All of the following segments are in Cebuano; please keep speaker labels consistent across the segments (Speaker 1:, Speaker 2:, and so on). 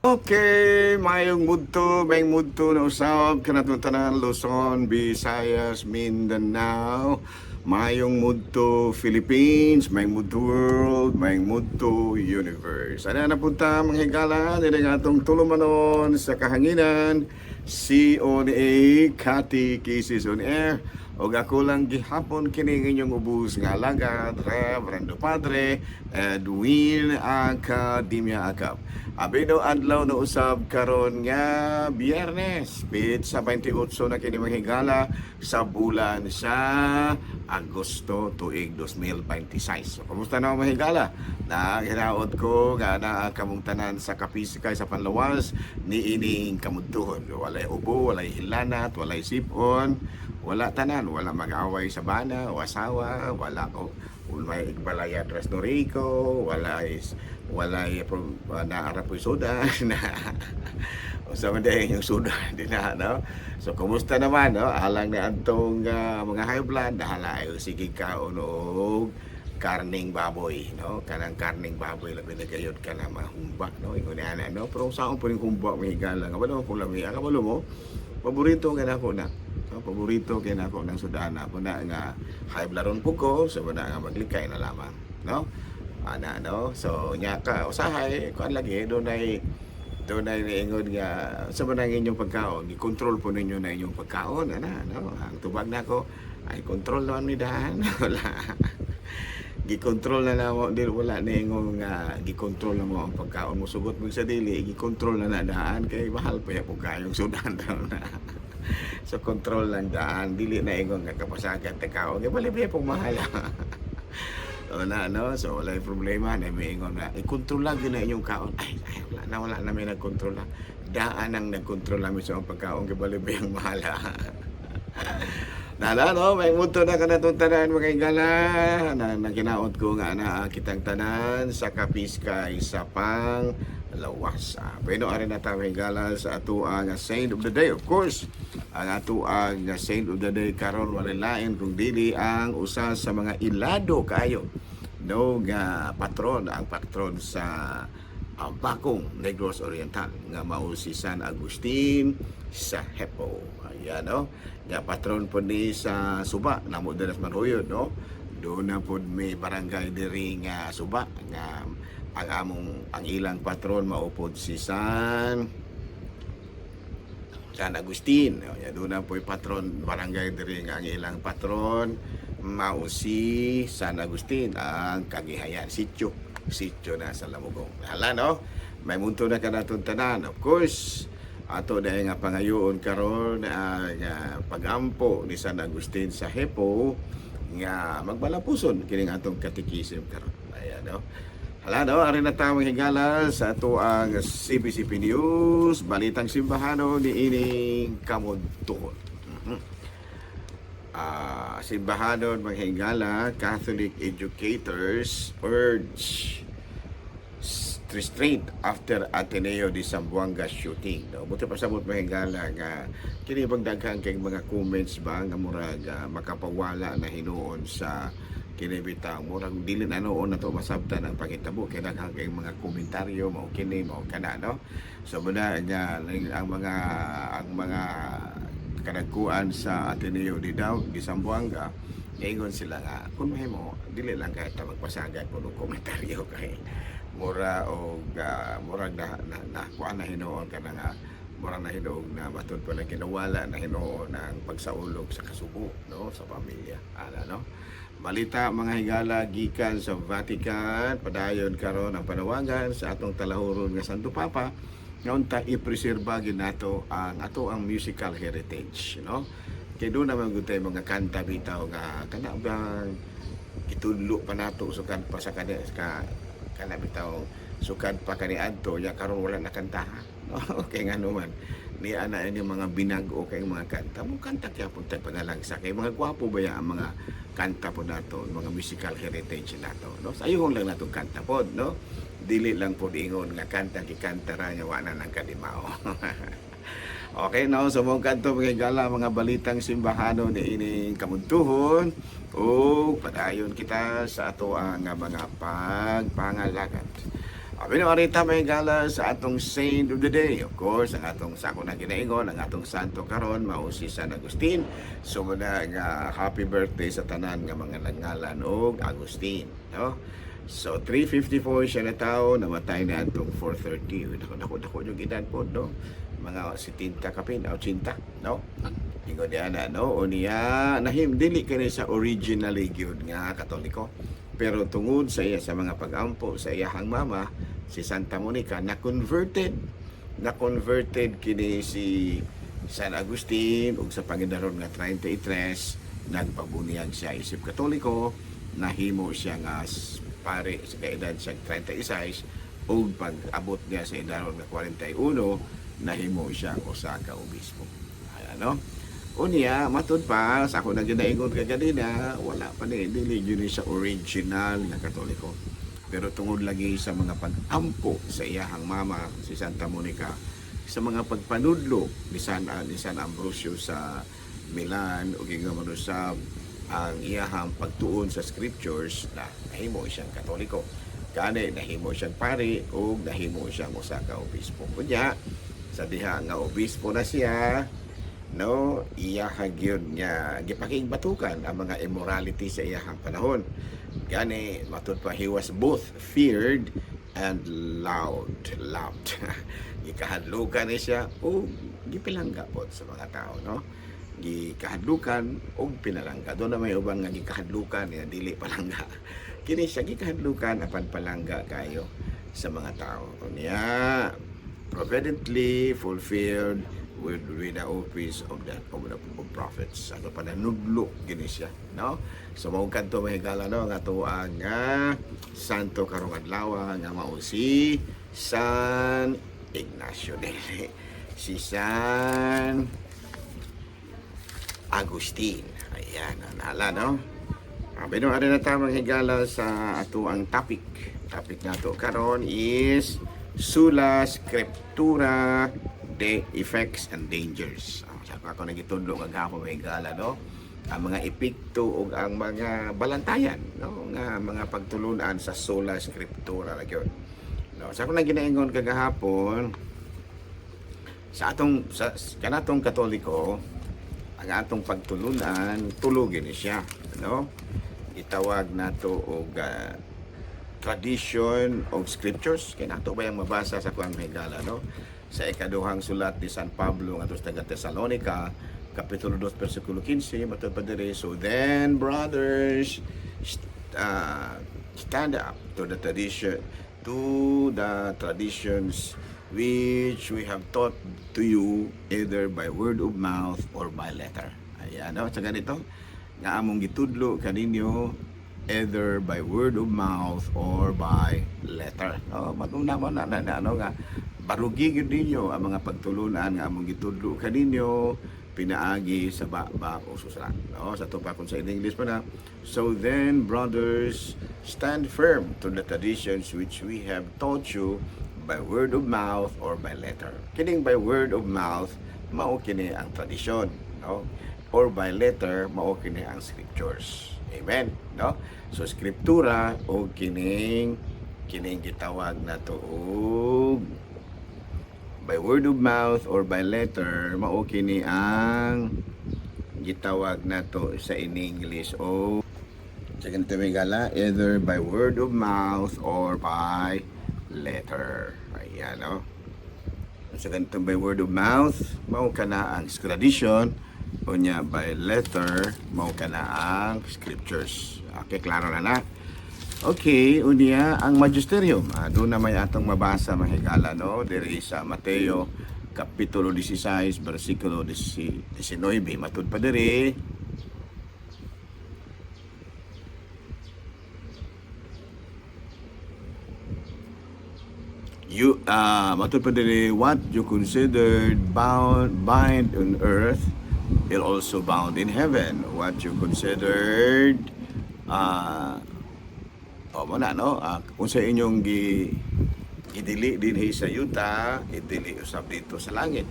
Speaker 1: Okay, mayong mudto na usab kanatong tanan, Luzon, Visayas, Mindanao, mayong mudto Philippines, mayong mudto world, mayong mudto universe. Ana na punta, mga higala, dili nga atong tulumanon sa kahanginan, CONA Catechesis on Air. Og ako lang gihapon kini inyong ubos nga alagad, Reverendo Padre Edwin Academia Acap. Abino adlaw na usab karon nga Biyernes, petsa 28 na kini, mga higala, sa bulan sa Agosto tuig 2026. So kumusta na, mga higala? Nagihinaot ko nga naa kamong tanan sa kapisikay sa panlawas ni ining kamudtuhon. Walay ubo, walay hilanat, walay sipon, wala tanan, wala mag-away sa bana o asawa, wala o may igbalaya dress no Rico, wala is walay naara po'y soda na o sa man yung soda di na, no? So kumusta naman, no, alang na antong mga high blood, dahala ay sige kaon og karning baboy, no? Kanang karning baboy, labi na gayod ka na mahumba, no? Ingon ana, no? Pero saan po ning humba, may higala nga wala mo lami ang kabalo mo, paborito kay nako na, no? Paborito kay nako ng sudana po na nga high blood ron po ko, so wala nga maglikay na lamang, no? Ana, no? So nya ka usahay kuan lagi dunay niingon nga sa man ang inyong pagkaon, i-control po ninyo na inyong pagkaon, ana, no? Ang tubag nako ay control naman mi dahan, wala gikontrol na namo dili, wala niingon nga gikontrol na mo ang pagkaon mo, sugot mo sa dili, gikontrol na na daan kay mahal pa ya po kayong sudan na. So control lang daan, dili na ingon nga kapasagan ta kaon kay bali pa pong mahal. O na, no? So wala yung problema na may ingon na i-control lang yun na inyong kaon. Ay, ay, wala na, wala na may nagkontrol na. Daan ang nagkontrol namin sa mga pagkaon kay bali ba yung mahal. Nala, no? May muto na ka na itong tanan, mga higala. Na, naginaot ko nga na kitang tanan sa kapiskay sa pang lawas. Bueno, ari na tayo, higala, sa ato ang Saint of the Day. Of course, ang ato ang Saint of the Day karon walay lain kung dili ang usa sa mga ilado kaayo, no, nga patron, ang patron sa Bakong Negros Oriental nga mao si San Agustin sa Hepo. Ayan, no? Nga patron po ni sa Suba, namo diri sa Manhuyod, no? Doon na po may barangay diri nga Suba nga ang among ang ilang patron mao pod si San San Agustin. O, yan, doon na po yung patron barangay diri nga ang ilang patron mao si San Agustin, ang Kagihayan, sitio. Sitio na sa Lamugong. Hala, no? May munto na kanatong tanan. Of course, ato na nga pangayoon karon ang pagampo ni San Agustin sa Hepo nga magbalapuson kining atong katikisim karon. Ayan, no? Hala, no, ari na tawang higala sa ato ang CBCP News, Balitang Simbahano ni ining kamudtuhon. Simbahanon, mga higala, Catholic educators urge restraint after Ateneo de Zamboanga shooting. No? Buti pa sa mga higala nga kini bang daghan kay mga comments ba nga murag makapawala na hinuon sa kini bitaw, murag dili na noon na to masabtan ang pangitabo kay daghan kay mga komentaryo, mao kini, mao kana, no? So muna nga ang mga kanagkuan sa Ateneo de Daw de Zamboanga, ingon sila nga kung mahimo dili lang kay ta magpasagad po og komentaryo kay mura og murag na kuan na hinuon kana nga mura na hinuon na matud pa na kinawala na hinuon ang pagsaulog sa kasubo, no, sa pamilya, ana, no? Balita, mga higala, gikan sa Vatican, padayon karon ang panawagan sa atong talahuron nga Santo Papa nga unta i-preserba gyud nato ang ato ang musical heritage, no? Kay doon naman gud tay mga kanta bitaw nga kana bang gitudlo pa nato sukad pa sa kani ka kana bitaw sukad pa kani adto ya karon wala na kantaha, no? Kay ngano man ni ana ini mga binag-o kay mga kanta mo, kanta kaya pud tay panalagsa kay mga gwapo ba ya ang mga kanta po nato, mga musical heritage nato, no? Sayuhon lang nato kanta pod, no? Dili lang pod ingon nga kanta kikanta ra nga wa na nang kadimao. Okay, no? So, mga kanto, mga higala, mga balitang simbahano ni ining kamuntuhon o padayon kita sa ato ang mga pagpangalagat. Abi na arita may gala sa atong saint of the day. Of course, ang atong sako na ginaingon, ang atong santo karon mao si San Agustin. So muna nga happy birthday sa tanan nga mga nangalan og Agustin, no? So 354 siya na tao, namatay na atong 430. Uy, dako dako dako yung edad po, no? Mga 70 kapin, 80, no? Ingon niya na, no? O niya, nahim, dili kini sa originally gyud nga Katoliko. Pero tungod sa iya sa mga pag-ampo sa iyahang mama, si Santa Monica, na-converted. Na-converted kini si San Agustin ug sa pangidaron nga 33, nagpabuniyag siya isip Katoliko, nahimo siya nga pare sa kaedad siya 36 ug pag-abot niya sa edaron nga 41, nahimo siya usa ka obispo. Ayan, no? Unya, matud pa, sa ako na ginaingon kaganina, wala pa ni, dili yun sa original nga Katoliko. Pero tungod lagi sa mga pag-ampo sa iyahang mama, si Santa Monica, sa mga pagpanudlo ni San Ambrosio sa Milan, o gigamano sa ang iyahang pagtuon sa scriptures, na nahimo siyang Katoliko. Gani, nahimo siyang pari, o nahimo siyang usa ka obispo. Unya, sa diha nga obispo na siya, no, iya gyud nga gipakigbatukan ang mga immorality sa iyahang panahon. Gani matud pa, he was both feared and loved. Gikahadlukan ni siya o gipilangga pod sa mga tao, no? Gikahadlukan og pinalangga. Doon na may uban nga gikahadlukan niya dili palangga. Kini siya gikahadlukan apan palangga kayo sa mga tao. Unya, providently fulfilled with the office of the prophets. Ano pa nanudlo gini siya, no? So mao kadto, mahigala, no, nga atoang nga santo karong adlaw nga mao si San Ignacio, dili si San Agustin. Ayan, nala, no? Pero ari na ta, mga higala, sa ato ang topic. Topic nato karon is Sola Scriptura, the effects and dangers. Sa ako nagitudlo kagahapon, mga higala, no? Ang mga epekto ug ang mga balantayan, no, nga mga pagtulunan sa Sola Scriptura ra gyud. No, sa ako nang ginaingon kagahapon sa atong sa kanatong Katoliko, ang atong pagtulunan tulo gini siya, no? Itawag nato og tradition of scriptures kay nato ba yung mabasa sa kuang higala, no, sa ikaduhang sulat ni San Pablo ngadto sa taga Tesalonica, kapitulo 2 bersikulo 15, matud pa diri, "So then, brothers, stand up to the traditions which we have taught to you either by word of mouth or by letter." Ayan, no? Sa ganito, nga among gitudlo kaninyo either by word of mouth or by letter. No, matuna mo na, na, na ano nga barugi gyud ninyo ang mga pagtulunan nga among gitudlo kaninyo pinaagi sa ba o susulat. No, sa pa kung sa in English pa na, "So then, brothers, stand firm to the traditions which we have taught you by word of mouth or by letter." Kining by word of mouth, mao kini ang tradisyon, no? Or by letter, mao kini ang scriptures. Amen, no? So scriptura o kining gitawag nato og by word of mouth or by letter, mao kini ang gitawag nato sa in English o sa ganito may gala, either by word of mouth or by letter. Ayan, no? Sa ganito by word of mouth, mao kana ang tradition, unya by letter, mao kana ang scriptures. Okay, klaro na na. Okay, unya ang magisterium. Doon na may atong mabasa, mga higala, no? Diri sa Mateo kapitulo 16 bersikulo 19. Matud pa diri, you matud pa diri, "What you considered bound bind on earth will also bound in heaven. What you considered," o mo na, no, kung sa inyong gidili dinhi sa yuta, idili usab dito sa langit.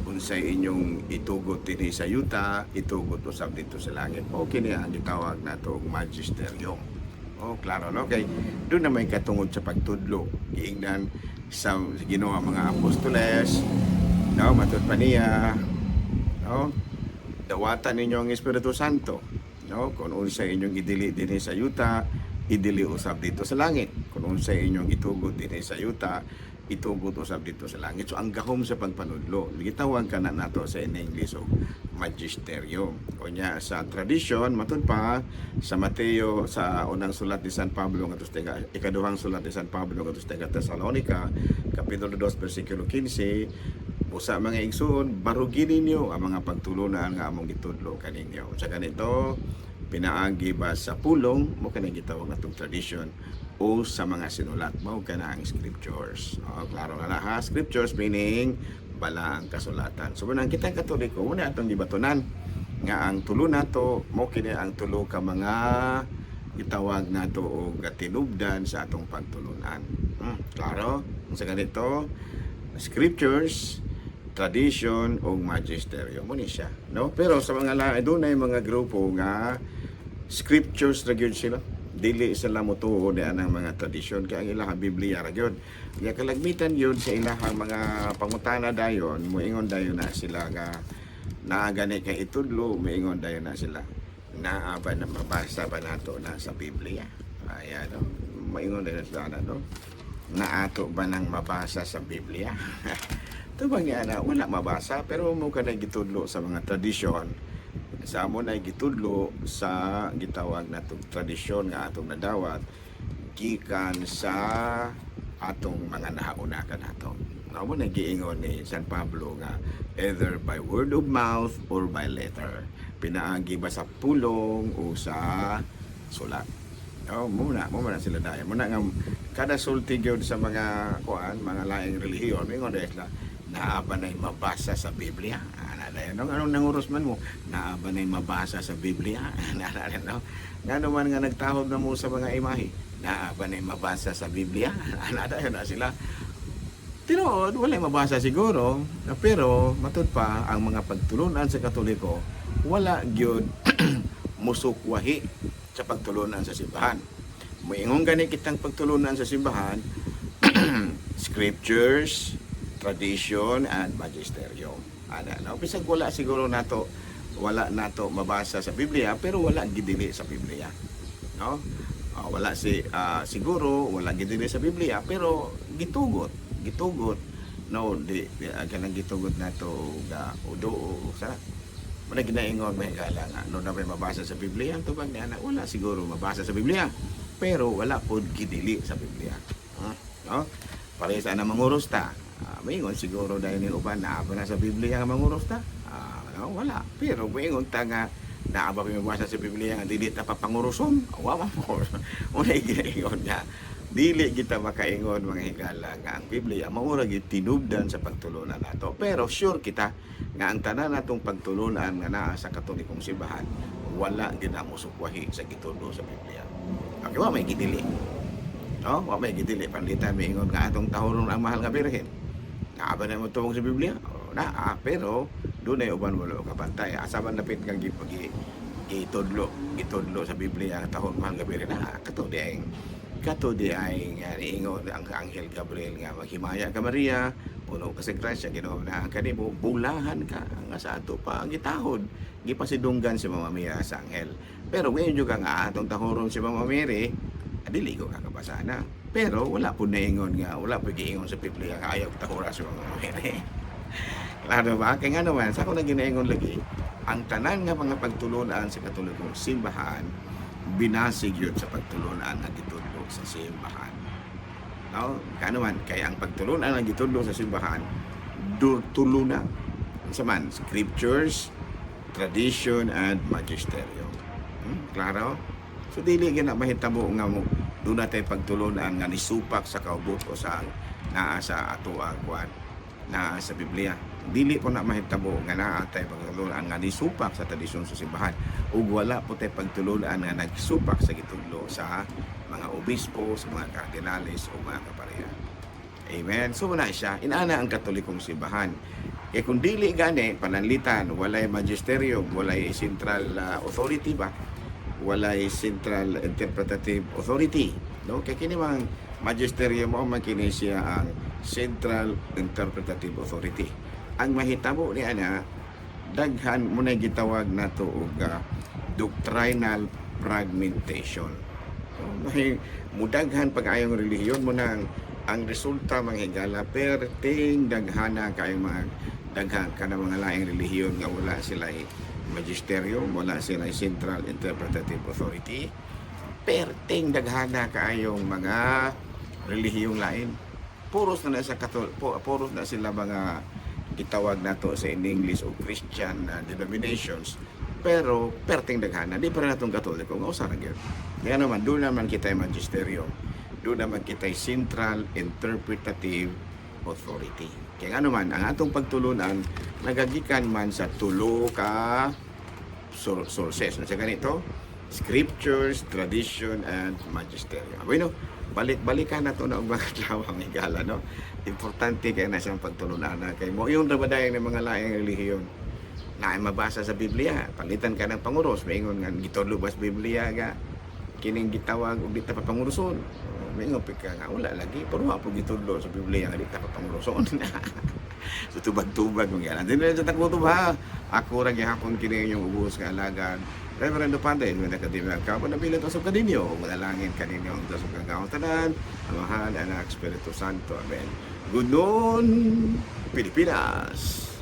Speaker 1: Kung sa inyong itugot dinhi sa yuta, itugot usab dito sa langit. Okay niya ang gitawag nato og magisterium. Oh, klaro, no? Kay duna may katungod sa pagtudlo. Giingnan sa Ginoo ang mga apostoles, no, matud pa niya, no? Dawatan ninyo ang Espiritu Santo, no? Kung unsa inyong idili dinhi sa yuta, idili usab didto sa langit. Kung unsa inyong itugot dinhi sa yuta, itugot usab didto sa langit. So ang gahom sa pagpanudlo, gitawag kana nato sa in English og magisterium. Unya sa tradition, matud pa sa Mateo, sa unang sulat ni San Pablo ngadto sa ikaduhang sulat ni San Pablo ngadto sa taga Tesalonica, kapitulo 2 bersikulo 15, "Busa, mga igsoon, barugin ninyo ang mga pagtulunan nga among gitudlo kaninyo." Sa ganito, pinaagi ba sa pulong mo kanang gitawag natong tradition o sa mga sinulat, mao kana ang scriptures. Oh, klaro na na ha, scriptures meaning balaang kasulatan. So unang kitang Katoliko muna atong gibatunan nga ang tulo nato mo kini ang tulo ka mga gitawag nato og tinubdan sa atong pagtulunan. Klaro? Sa ganito, scriptures, tradition o magisterium mo ni siya, no? Pero sa mga la dunay mga grupo nga scriptures ra gyud sila, dili sila motuo di anang mga tradisyon kay ang ilahang Biblia ra gyud. Ya kalagmitan gyud sa ilahang mga pangutana dayon, moingon dayon na sila nga naa gani kay itudlo, moingon dayon na sila, "Naa ba na mabasa ba nato na sa Biblia?" Ayan, no? Moingon dayon sila na, no, "Naato ba nang mabasa sa Biblia?" Tubang niya na wala mabasa, pero mo ka gitudlo sa mga tradisyon sa amo na gitudlo sa gitawag natong tradisyon nga atong nadawat gikan sa atong mga nahauna kanato. Mao na giingon ni San Pablo nga either by word of mouth or by letter. Pinaagi ba sa pulong o sa sulat. Oh, muna sila dahil. Muna nga kada sulti gyud sa mga kuan, mga laing relihiyon, mingon dahil sila, "Naa ba na'y mabasa sa Biblia?" Ana dayon, no? "Anong nanguros man mo? Naa ba na'y mabasa sa Biblia?" Ana dayon, no? "Ngano man nga nagtahod na mo sa mga imahe? Naa ba na'y mabasa sa Biblia?" Ana dayon na sila. Tinuod, wala mabasa siguro, pero matud pa ang mga pagtulunan sa Katoliko, wala gyud musukwahi sa pagtulunan sa simbahan. Moingon gani kitang pagtulunan sa simbahan, scriptures, tradition, and magisterium. Ana, no? Bisag wala siguro nato, wala nato mabasa sa Biblia, pero wala gidili sa Biblia. No? Wala si siguro wala gidili sa Biblia, pero gitugot, gitugot, no, di kanang gitugot nato ga udo o sa wala ginaingon may gala nga no na may mabasa sa Biblia. Ang tubag niya na wala siguro mabasa sa Biblia, pero wala pod gidili sa Biblia. Huh? No, pareha sa na manguros ta, maingon siguro dahil ni uban, "Naa ba na sa Biblia nga manguros ta?" No, wala, pero maingon ta nga, "Naa ba may mabasa sa Biblia nga dili ta papanguroson?" Wa man po. Una ginaingon nga dili kita makaingon, mga higala, nga ang Biblia mao ra gyud tinubdan sa pagtulunan nato, pero sure kita nga ang tanan natong pagtulunan nga naa sa Katolikong simbahan, wala gid na mosukwahi sa gitudlo sa Biblia. Okay, wa may gidili, no, wa may gidili. Panlitan maingon nga atong tahoron ang Mahal nga Birhen, "Naa ba na mo tubong sa Biblia?" Oh, naa, pero dunay uban wala kapantay. Asa man dapit kang gipagi gitudlo gitudlo sa Biblia ang tahon Mahal nga Birhen? Na kato di ay nga niingon ang Anghel Gabriel nga, "Maghimaya ka, Maria, puno ka sa grasya, Ginoo na kanimo, bulahan ka," nga sa ato pa gitahod, gipasidunggan si Mama Mia sa anghel. Pero ngayon juga nga atong tahoron si Mama Mary, dili ko kakabasa na, pero wala po naingon nga wala po giingon sa Biblia nga ayaw tahora si Mama Mary. Klaro ba? Kaya nga naman, sa ako na ginaingon lagi, ang tanan nga mga pagtulunan sa Katolikong simbahan, binasig yun sa pagtulunan nga gitudlo sa simbahan. No? Kano man, kaya ang pagtulunan nga gitudlo sa simbahan, tulo na. Unsa man? Scriptures, tradition, and magisterium. Klaro? So dili gyud na mahitabo nga mo duna tay pagtulunan nga nisupak sa kaubot o sa naa sa ato ang kuan, naa sa Biblia. Dili po na mahitabo nga naa tay pagtulunan nga nisupak sa tradisyon sa simbahan ug wala po tay pagtulunan nga nagsupak sa gitudlo sa mga obispo, sa mga kardinales o mga kaparian. Amen. So wala siya. Inana ang Katolikong simbahan. Kaya kung dili gani, pananlitan, walay magisterium, walay central authority ba? Walay Central Interpretative Authority, no? Kay kini mang magisterium mo man kini siya ang Central Interpretative Authority. Ang mahitabo ni ana, daghan mo na gitawag nato og doctrinal fragmentation. No, may mudaghan pag ayong relihiyon mo nang ang resulta, mga higala, perting daghana kayong mga daghan kana mga laing relihiyon nga wala sila magisterium, wala sila Central Interpretative Authority, perting daghana kaayong mga relihiyong lain. Puros na na sa Katol, puros na sila mga gitawag nato sa in English o Christian denominations, pero perting daghana di pa natong Katoliko nga usa ra gyud. Kaya naman doon naman kita magisterium, doon naman kita Central Interpretative Authority. Kaya nga naman ang atong pagtulunan nagagikan man sa tulo ka sources. Sa ganito, scriptures, tradition, and magisterium. Bueno, balik-balikan na to na og mga adlaw, ang higala, no? Importante kay na siyang pagtulunan na kay mo yung rabadayan ng mga laing relihiyon na ay mabasa sa Biblia. Palitan ka ng panguros, maingon nga gitudlo ba sa Biblia nga kining gitawag og di ta papanguroson? Maingon pa ka nga wala lagi, pero wa po gitudlo sa Biblia nga di ta papanguroson. So tubag-tubag mga yan. Hindi na sa takbo ha. Ako ra gihapon kini inyong ubos nga alagad, Reverendo Padre, may nakadimi ka pa nabilin usab kaninyo. Manalangin kaninyo ang Diyos ug tanan, Amahan, Anak, Espiritu Santo. Amen. Good noon, Pilipinas!